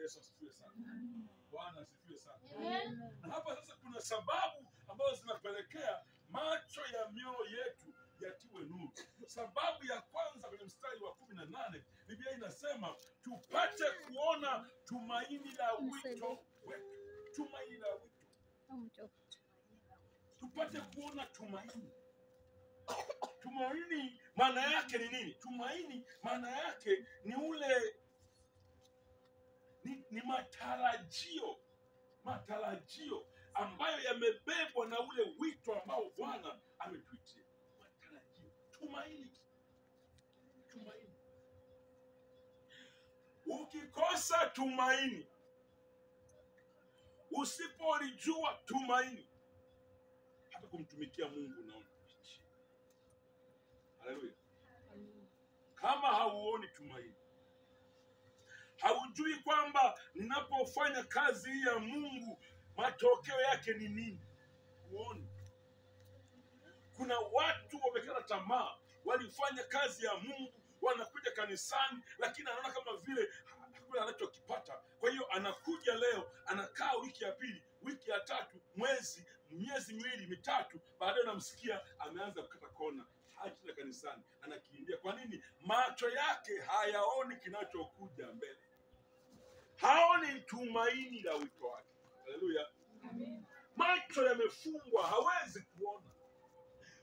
Yesu asifiwe sana. Bwana asifiwe sana. Na hapa sasa kuna sababu ambazo zinapelekea macho ya mioyo yetu yatiwe nuru. Sababu ya kwanza kwenye mstari wa 18, Biblia inasema tupate kuona tumaini la wito wetu. Tumaini la wito. Tupate kuona tumaini. Tumaini maana yake ni nini? Tumaini maana yake ni ule ni matarajio. Matarajio ambayo yamebebwa na ule wito ambao Bwana ametuitia. Matarajio, tumaini. Tumaini. Ukikosa tumaini, usipolijua tumaini, hata kumtumikia Mungu unaona. Haleluya. Kama hauoni tumaini, haujui kwamba ninapofanya kazi hii ya Mungu matokeo yake ni nini, huoni. Kuna watu wamekata tamaa, walifanya kazi ya Mungu, wanakuja kanisani lakini anaona kama vile hakuna anachokipata. Kwa hiyo anakuja leo, anakaa wiki ya pili, wiki ya tatu, mwezi, miezi miwili, mitatu, baadaye unamsikia ameanza kukata kona, haji kanisani, anakimbia. Kwa nini? Macho yake hayaoni kinachokuja mbele. Haoni tumaini la wito wake. Haleluya. Macho yamefungwa, hawezi kuona.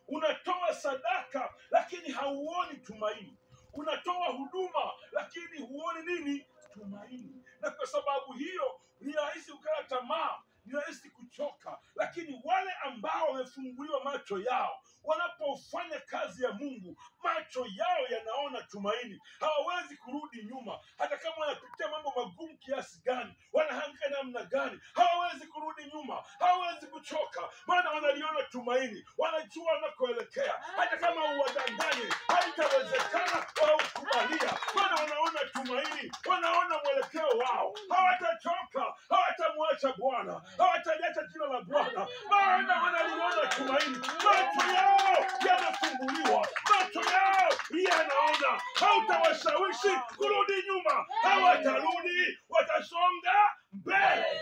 Unatoa sadaka lakini hauoni tumaini. Unatoa huduma lakini huoni nini? Tumaini. Na kwa sababu hiyo ni rahisi kukata tamaa, ni rahisi kuchoka. Lakini wale ambao wamefunguliwa macho yao, wanapofanya kazi ya Mungu, macho yao yanaona tumaini. Hawawezi kurudi nyuma. Hata kama wanapitia mambo magumu kiasi gani, wanahangaika namna gani, hawawezi kurudi nyuma, hawawezi kuchoka, maana wanaliona tumaini, wanajua wanakoelekea. Hata kama uwadanganye, haitawezekana waukubalia, maana wanaona tumaini, wanaona mwelekeo wao. Hawatachoka, hawatamwacha Bwana, hawataliacha jina la Bwana, maana wanaliona tumaini. Macho yao yamefunguliwa, macho yao yanaona. Hautawashawishi kurudi nyuma, hawatarudi, watasonga mbele.